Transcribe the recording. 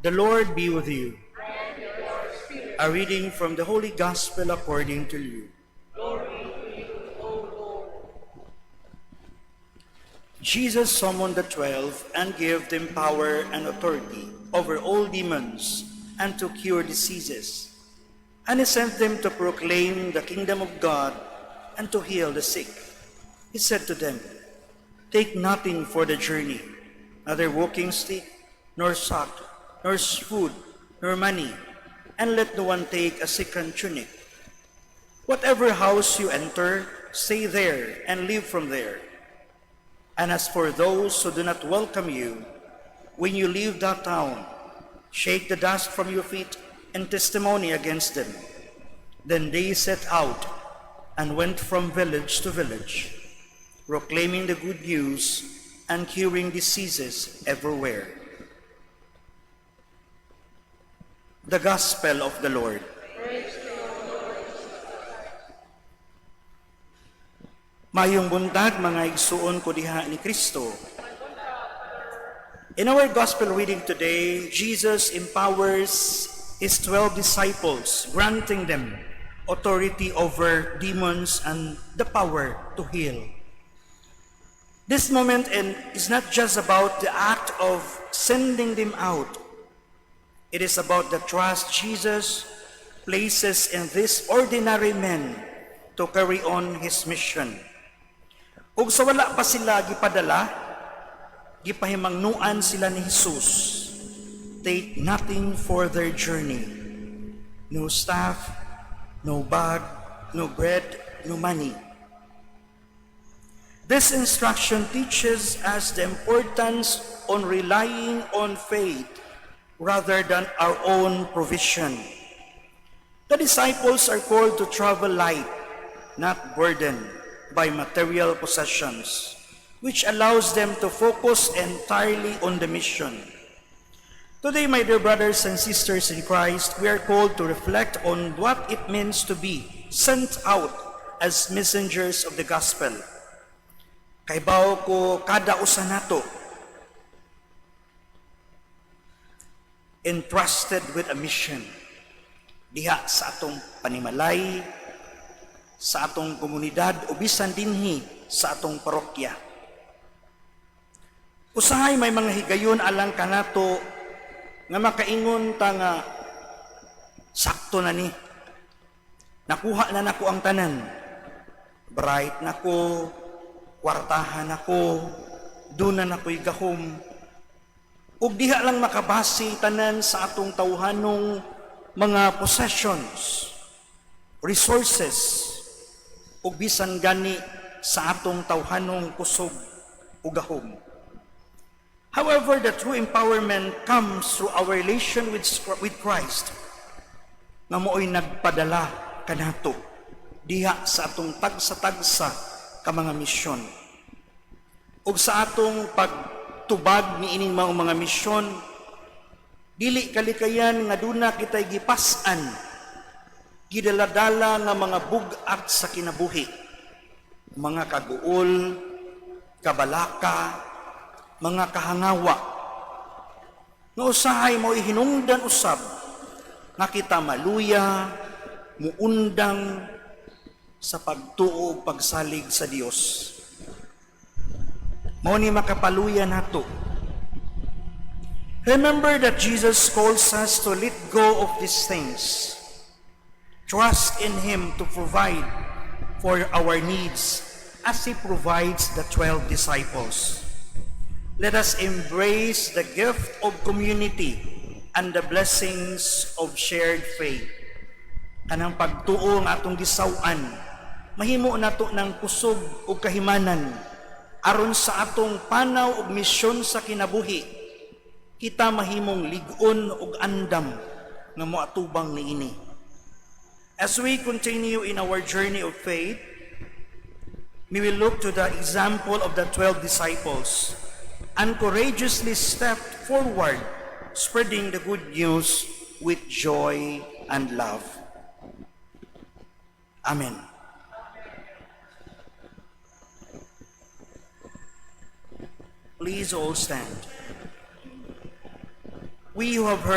The Lord be with you. A reading from the Holy Gospel according to Luke. Glory to you, O Lord. Jesus summoned the 12 and gave them power and authority over all demons and to cure diseases. And he sent them to proclaim the kingdom of God and to heal the sick. He said to them, "Take nothing for the journey, neither walking stick, nor sack, nor food, nor money, and let no one take a second tunic. Whatever house you enter, stay there and leave from there. And as for those who do not welcome you, when you leave that town, shake the dust from your feet in testimony against them." Then they set out and went from village to village, proclaiming the good news and curing diseases everywhere. The Gospel of the Lord. Praise to you, Lord Jesus Christ. Maayong buntag, mga igsuon ko diha ni Kristo. In our gospel reading today, Jesus empowers his 12 disciples, granting them authority over demons and the power to heal. This moment is not just about the act of sending them out. It is about the trust Jesus places in these ordinary men to carry on his mission. Ug sa wala pa sila gipadala, gipahimangnuan sila ni Jesus. Take nothing for their journey. No staff, no bag, no bread, no money. This instruction teaches us the importance on relying on faith rather than our own provision. The disciples are called to travel light, not burdened by material possessions, which allows them to focus entirely on the mission. Today, my dear brothers and sisters in Christ, we are called to reflect on what it means to be sent out as messengers of the gospel. Kaybaw ko kada usa nato entrusted with a mission diha sa atong panimalay, sa atong komunidad o bisan dinhi sa atong parokya. Usahay may mga higayon alang kanato nga makaingon ta nga sakto na ni. Nakuha na nako ang tanan. Bright na ko, kwartahan nako, duna na ko'y gahom. Ug diha lang makabase tanan sa atong tawhanong mga possessions, resources, ug bisan gani sa atong tawhanong kusog ug gahom. However, the true empowerment comes through our relation with Christ nga mao'y nagpadala kanato diha sa atong tagsa-tagsa ka mga misyon. Ug sa atong pagtubag niining mga misyon, dili kalikayan nga duna kitay gipas-an, gidaladala nga mga bug-at sa kinabuhi, mga kaguol, kabalaka, mga kahangawa, nga usahay mo hinungdan usab nga kita maluya, muundang sa pagtuo ug pagsalig sa Dios. Mao ni makapaluya nato. Remember that Jesus calls us to let go of these things. Trust in Him to provide for our needs as He provides the 12 disciples. Let us embrace the gift of community and the blessings of shared faith. Kanang pagtuo nga atong gisaw-an, mahimo nato ng kusog ug kahimanan aron sa atong panaw ug misyon sa kinabuhi, kita mahimong lig-on ug andam nga moatubang niini. As we continue in our journey of faith, we will look to the example of the 12 disciples and courageously stepped forward, spreading the good news with joy and love. Amen. Please all stand. We who have heard